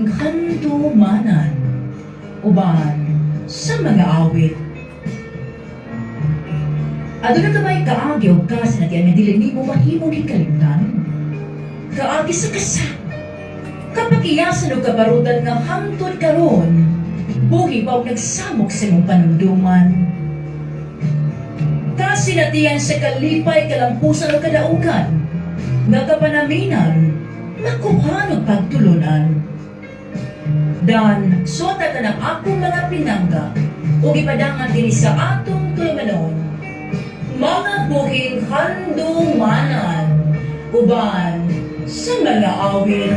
Buhing handumanan uban sa mga awit. Aduna ka ba'y kaagi o kasinatian nga dili nimo mahimong hikalimtan? Kaagi sa kasa. Kapakiyasan o kabarutan nga hangtod karon, buhi pa og nagsamok sa imong panumduman. Kasinatian sa kalipay, kalampusan o kadaugan, nga kapanaminan, makuhan og pagtulunan. Dan, suota ka ng akong mga pinangga, ug ipadangan dinhi sa atong tulumanon. Mga buhing handumanan, uban sa mga awit.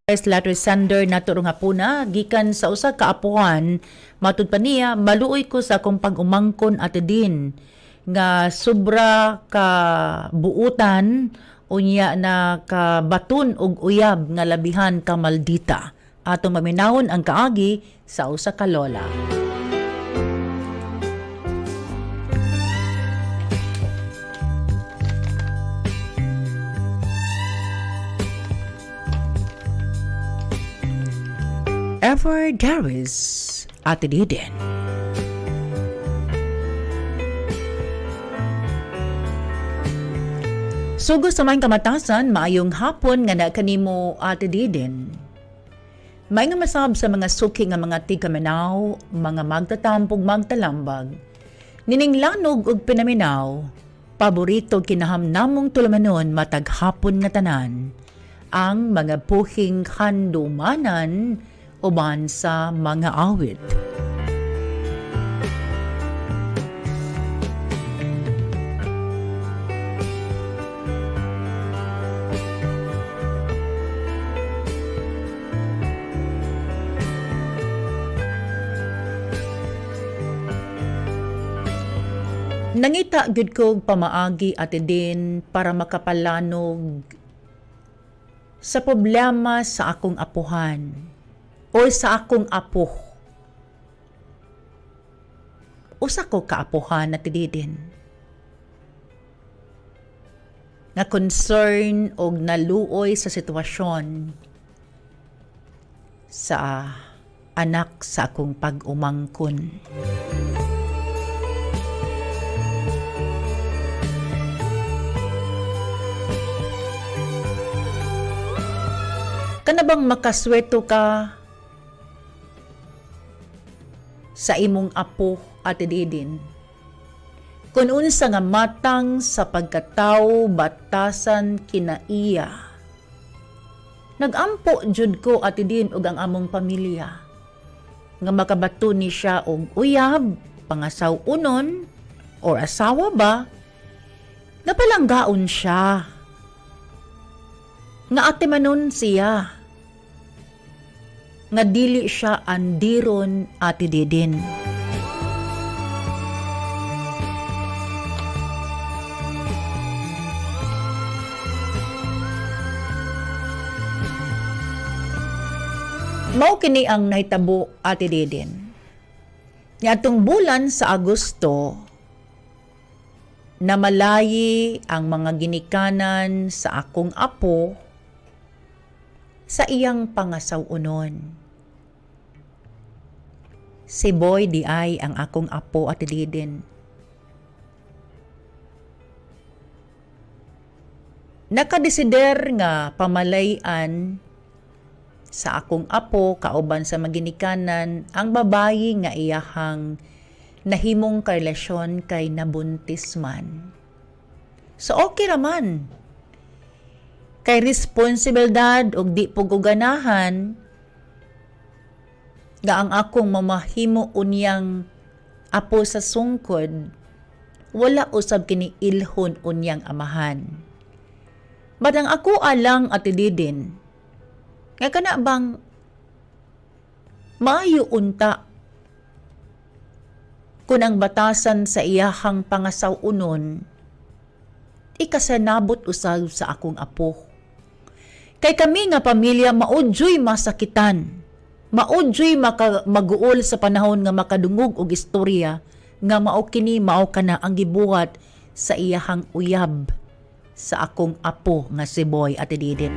Letter sender nato nga puna gikan sa usa ka apuhan. Matud pa niya, maluoy ko sa akong pag-umangkon, Ate Din, nga sobra ka buutan, unya na ka baton og uyab nga labihan ka maldita. Atong maminawon ang kaagi sa usa ka lola. Ever Darius, Ate Diden. Sugo sa maayong kamatasan, maayong hapon nga na kanimo, Ate Diden. May nga masab sa mga suki nga mga tigkaminaw, mga magtatampog magtalambag. Nining lanog ug pinaminaw, paborito kinahamnamong tulumanon matag hapon nga tanan. Ang mga buhing handumanan uban sa mga awit. Nangita gyud ko og pamaagi, Ate Din, para makapalanog sa problema sa akong apuhan o sa akong apo. Usa ko kaapuhan, Ate Didin, nga concern og naluoy sa sitwasyon sa anak sa akong pag-umangkon. Kana bang makasweto ka sa imong apo, Ate Didin? Kung unsa nga matang sa pagkatawo batasan kinaiya. Nagampo jud ko, Ate Din, og ang among pamilya nga makabato ni siya og uyab, pangasaw-unon or asawa ba, nga palanggaon siya. Nga ate manon siya. Nga dili siya andiron, Ate Didin. Mao kini ang nahitabo, Ate Didin. Niadtong bulan sa Agosto, namalayi ang mga ginikanan sa akong apo sa iyang pangasaw-unon. Si Boy di ay ang akong apo, Ate Didin. Nakadesider nga pamalayan sa akong apo kauban sa maginikanan ang babayi nga iyahang nahimong karelasyon kay nabuntis man. So okay raman. Kay responsibilidad og di puguganahan nga ang akong mamahimo unyang apo sa sungkod, wala usab kini ilhon unyang amahan. But ang ako alang, Ate Didin, nga kana bang maayo unta kung ang batasan sa iyahang pangasaw-unon ikasanabot usab sa akong apo? Kay kami nga pamilya maudjoy masakitan. Maudjoy maka, maguol sa panahon nga makadungog og istorya nga mao kini, mao kana ang gibuhat sa iyahang uyab. sa akong apo nga si Boy, Ate Didin.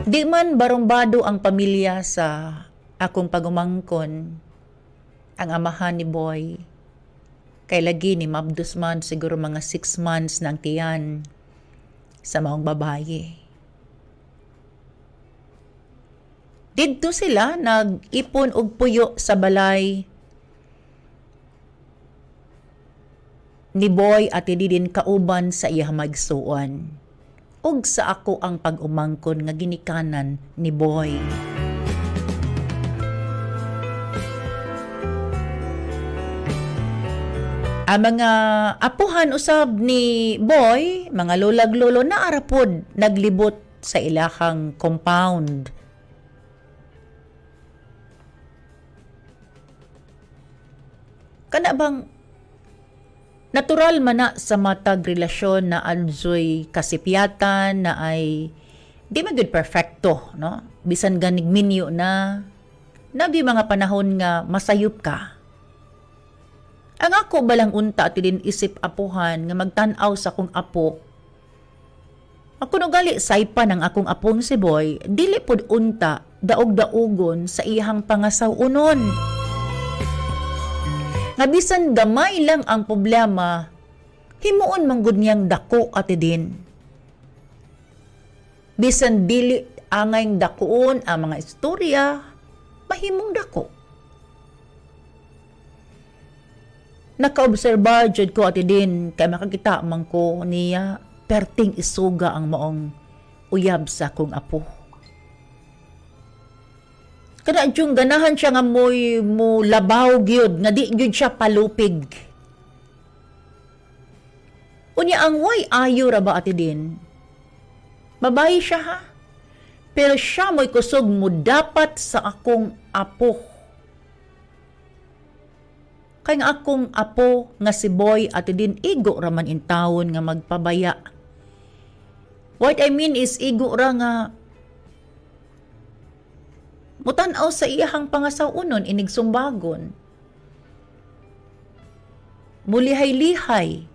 Di man barumbado ang pamilya sa akong pagumangkon, ang amahan ni Boy. Kay lagi ni mabdos man siguro mga 6 months ng tiyan sa maong babaye. Didto sila nag-ipon og puyo sa balay ni Boy at Didin kauban sa iyang magsuon ug sa ako ang pag-umangkon nga ginikanan ni Boy. Ang mga apuhan usab ni Boy, mga lolag lolo na arapod naglibot sa ilahang compound. Kana bang natural man na sa matag relasyon na adzoy kasipyatan na ay di man gud perfecto, no? Bisan ganig minyo na nabi mga panahon nga masayop ka. Ang ako balang unta at din isip apuhan nga magtan-aw sa akong apo. Ako no gali saypa ng akong apong si Boy, dili pud unta daog-daugon sa iyang pangasaw-unon. Nga bisan gamay lang ang problema, himuon man gud niyang dako, Ate Din. Bisan dili angay dakoon ang mga istorya, mahimong dako. Nakaobserba jud ko, Ate Din, kay makakita man ko niya perting isuga ang maong uyab sa akong apo. Kana jung ganahan siya nga mo'y mo labaw gyud, nga di gyud siya palupig. Unya ang way ayo ra ba, Ate Din? Babae siya ha. Pero siya mo'y kusog mo dapat sa akong apo. Kay nga akong apo nga si Boy, Ate Din, igo raman in taon nga magpabaya. What I mean is igo ra nga mutan-aw sa iyahang pangasaw-unon inigsumbagon. Mulihay-lihay.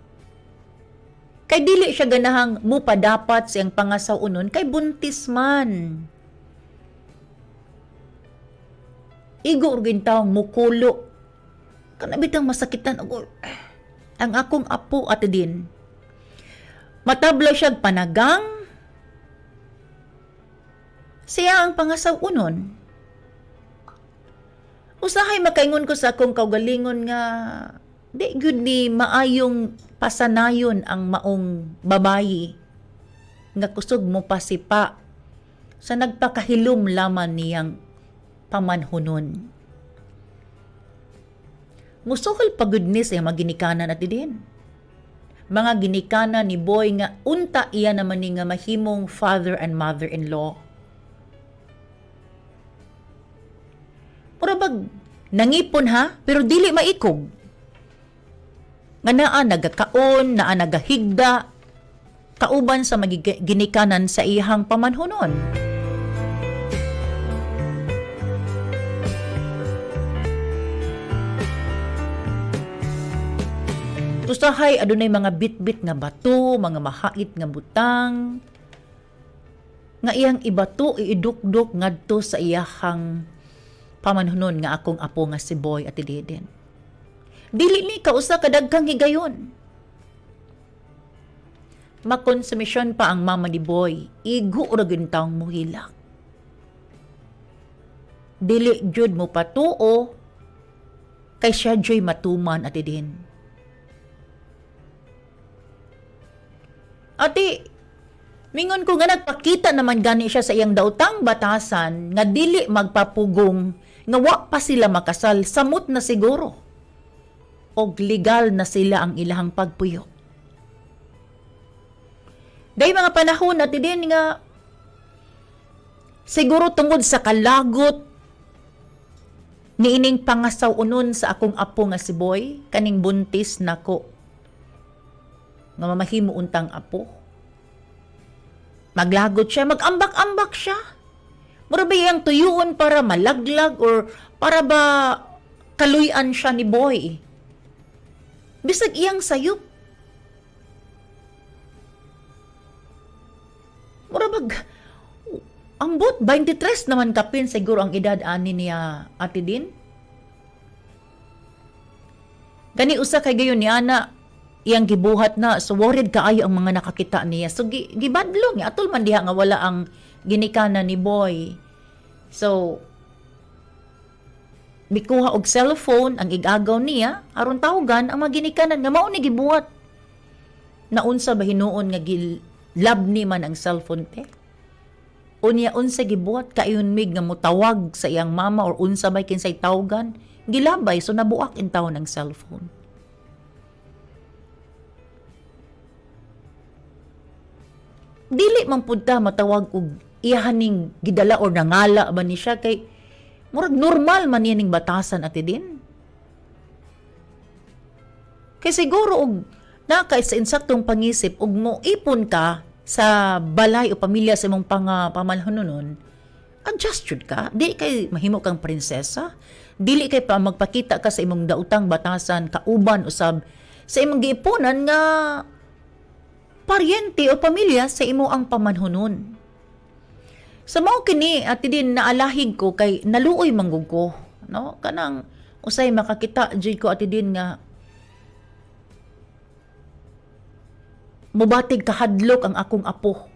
Kay dili siya ganahang mupadapat sa iyang pangasaw-unon kay buntis man. Igo or gintawang mukulo. Kana bitang masakitan og ang akong apo, Ate Din. Matabla siya panagang siya ang pangasaw-unon. Usahay makaingon ko sa akong kaugalingon nga di gyud ni maayong pasanayon ang maong babayi nga kusog mo pasipa sa nagpakahilom laman niyang pamanhunon. Musuhol pagud ni sa mga ginikanan at din. Mga ginikanan ni Boy nga unta iya naman ni nga mahimong father and mother-in-law. Mura bag nangipon ha, pero dili maikog. Nga naa nagakaon, naa nagahigda, kauban sa ginikanan sa iyang pamanhunon. Usahay adunay mga bitbit nga bato, mga mahait nga butang, nga iyang ibato iidukdok ngadto sa iyahang pamanhunon nga akong apo nga si Boy, Ate Deden. Dili ni kausa kadaghang higayon. Makonsumisyon pa ang mama ni Boy, igo ra gyud taong muhilak. Dili jud mo patuo kay siya joy matuman, Ate Din. Ate, mingon ko nga nagpakita naman gani siya sa iyang daotang batasan nga dili magpapugong nga wa pa sila makasal, samot na siguro. Og legal na sila ang ilahang pagpuyo. Dahil mga panahon natin din nga siguro tungod sa kalagot niining pangasaw-unon sa akong apo nga si Boy, kaning buntis nako nga mamahimo untang apo. Maglagot siya, magambak-ambak siya. Mura ba iyang tuyuon para malaglag or para ba kaluyan siya ni Boy? Bisag iyang sayop. Mura bag ambot 23 naman kapin siguro ang edad ani niya, Ate Din. Gani usa kay gayon ni ana iyang gibuhat na, so worried kaayo ang mga nakakita niya. So gibadlong niya atol man diha nga wala ang ginikanan ni boy. So mikuha og cellphone ang igagaw niya aron tawagan ang mga ginikanan nga mao ni gibuhat. Naunsa ba hinuon nga gilab ni man ang cellphone te? Unya unsa gibuhat kayon mig nga motawag sa iyang mama or unsa bay kinsay tawgan, gilabay, so nabuak in taon ang cellphone. Dili man pud ta matawag og iyahaning gidala or nangala ba ni siya kay murag normal man niya ning batasan, Ate Din. Kay siguro og naka sa insaktong pangisip og mo ipon ka sa balay o pamilya sa imong pamanhonon, adjust jud ka. Di kay mahimo kang prinsesa. Dili kay pa magpakita ka sa imong daotang batasan kauban usab sa imong giiponan nga paryente o pamilya sa imo ang pamanhonon. Sa mao kini, Ate Din, naalahig ko kay naluoy manggug ko, no? Kanang usay makakita jud ko, Ate Din, nga mubatig kahadlok ang akong apo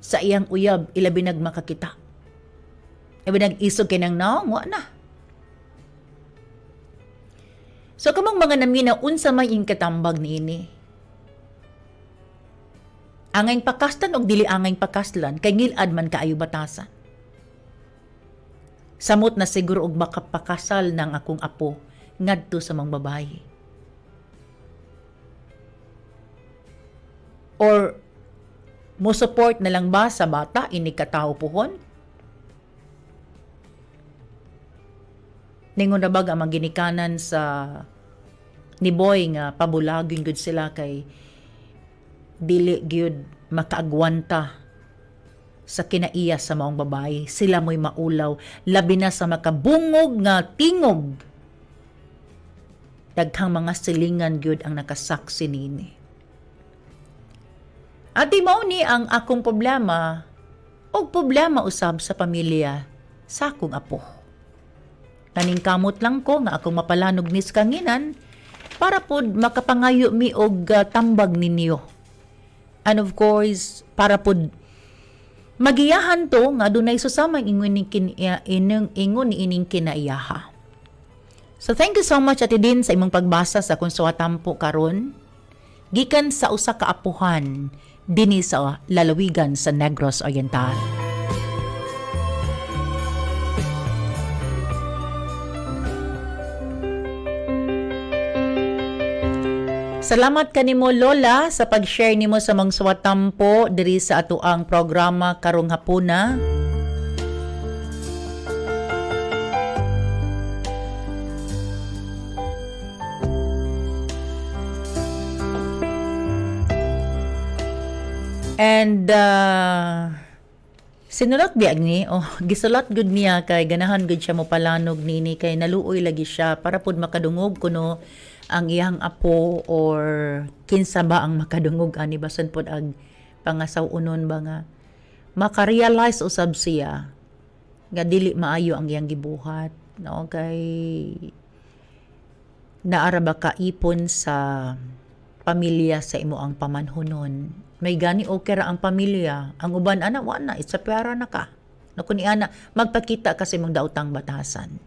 sa iyang uyab, ilabi nag makakita. Ilabi nag isog kay nang naong, wa na. So kamong mga namina, unsa may ing katambag niini? Angayng pakaslan og dili angayng pakaslan kay ngilad man kaayo batasan. Samot na siguro og makapakasal ng akong apo ngadto sa mga babaye. Or mo support na lang ba sa bata ini katao puhon? Ningon na bag ang mga ginikanan sa ni boy nga pabulagin gud sila kay dili gyud makaagwanta sa kinaiya sa maong babae. Sila mo'y maulaw, labi na sa makabungog nga tingog. Daghang mga silingan gyud ang nakasaksi nini. Ati mao ni ang akong problema og problema usab sa pamilya sa akong apo. Naningkamot lang ko nga akong mapalanog ni sa kanginan para pod makapangayo mi og tambag ninyo. And of course, para pod magiyahan to nga dunay susamang ingon ni ingon ni ining kinaiyaha. So thank you so much, Ate Din, sa imong pagbasa sa akong suwatampo karon. Gikan sa usa ka apuhan dinhi sa lalawigan sa Negros Oriental. Salamat kanimo, Lola, sa pag-share nimo sa mga suwatampo diri sa atoang programa karong hapuna. And sinulat biag ni, oh, gisulat gud niya kay ganahan gud siya mo palanog nini kay naluoy lagi siya para pud makadungog kuno ang iyang apo or kinsa ba ang makadungog ani, basan pod ag pangasaw-unon ba nga makarealize usab siya nga dili maayo ang iyang gibuhat, no, kay naara ba ka ipon sa pamilya sa imo ang pamanhunon. May gani okay ra ang pamilya, ang uban ana wa na, it's a pera na ka no, kun ana magpakita ka sa imong daotang batasan.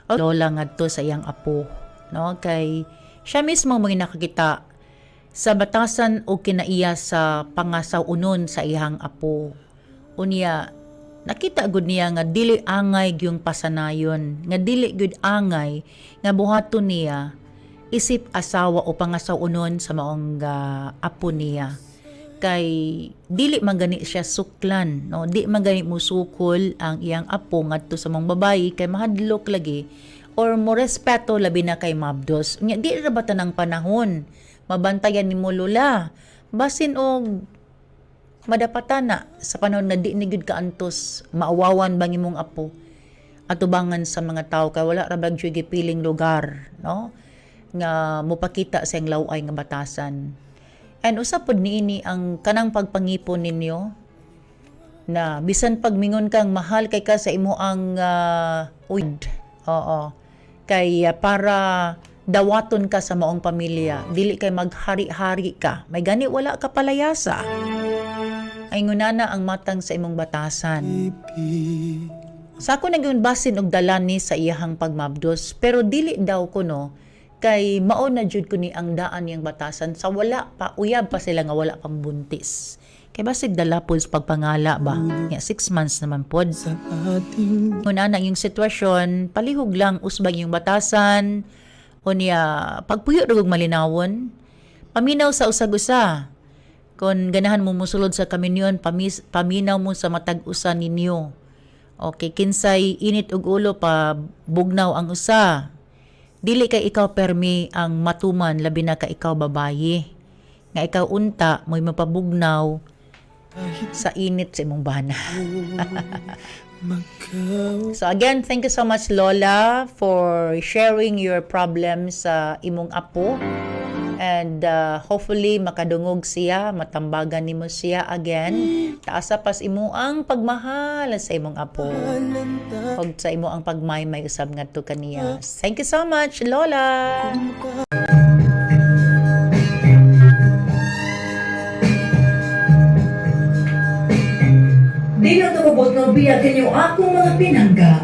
O, lola ngadto sa iyang apo, no, kay siya mismo mo nakakita sa batasan o kinaiya sa pangasaw-unon sa iyang apo. Unya nakita gud niya nga dili angay gyung pasanayon, nga dili gyud angay nga buhaton niya isip asawa o pangasaw-unon sa maong apo niya, kay dili man gani siya suklan, no, di man gani musukol ang iyang apo ngadto sa maong babayi kay mahadlok lagi or mo respeto labi na kay mabdos. Nya di ra ba tanang panahon mabantayan nimo, Lola? Basin og madapatan na sa panahon nga di ni gyud kaantos maawawan bang imong apo atubangan sa mga tao kay wala ra ba gyud gipiling lugar, no? Nga mopakita sa iyang laway nga batasan. And usa pod niini ang kanang pagpangipon ninyo na bisan pagmingon kang mahal kay ka sa imo ang uyd. Oo. Kay para dawaton ka sa maong pamilya, dili kay maghari-hari ka. May gani wala ka palayasa. Ay ngunana ang matang sa imong batasan. Sa ako nagyun basin og dala ni sa iyahang pagmabdos, pero dili daw kuno kay mao na jud ko ni ang daan niyang batasan sa wala pa, uyab pa sila nga wala pang buntis. Kay basig dala pod sa pagpangala ba? Nga 6 months naman pod. Sa ating Kung ana yung sitwasyon, palihog lang usbag yung batasan, unya pagpuyo rugog malinawon, paminaw sa usag-usa. Kung ganahan mo musulod sa kaminyon, paminaw mo sa matag usa ninyo. Okay, kinsay init og ulo pa bugnaw ang usa. Dili kay ikaw permi ang matuman, labi na ka ikaw babaye. Nga ikaw unta mo'y mapabugnaw kahit sa init sa imong bana. magkaw So again, thank you so much, Lola, for sharing your problems sa imong apo. And hopefully makadungog siya, matambagan nimo siya again. Taasa pas imo ang pagmahal sa imong apo. Alanta Og sa imo ang pagmaymay usab ngadto kaniya. Thank you so much, Lola. Ka Di lang tumubot ng biya kanyo akong mga pinangga.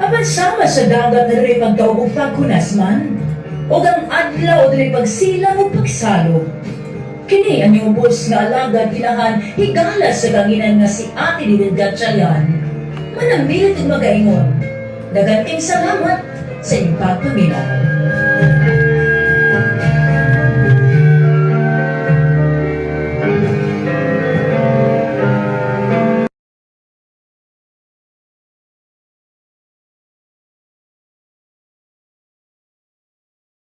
Apan sama sa dagat na rin pagdaog ug paghunas man, o ang adlaw o dili pagsilang o pagsalog. Kini ang ubos nga alagad inahan higala sa kanginan nga si Ate Didin Gatchalian. Manamilit og magaingon. Daghang salamat sa inyong pagpaminaw.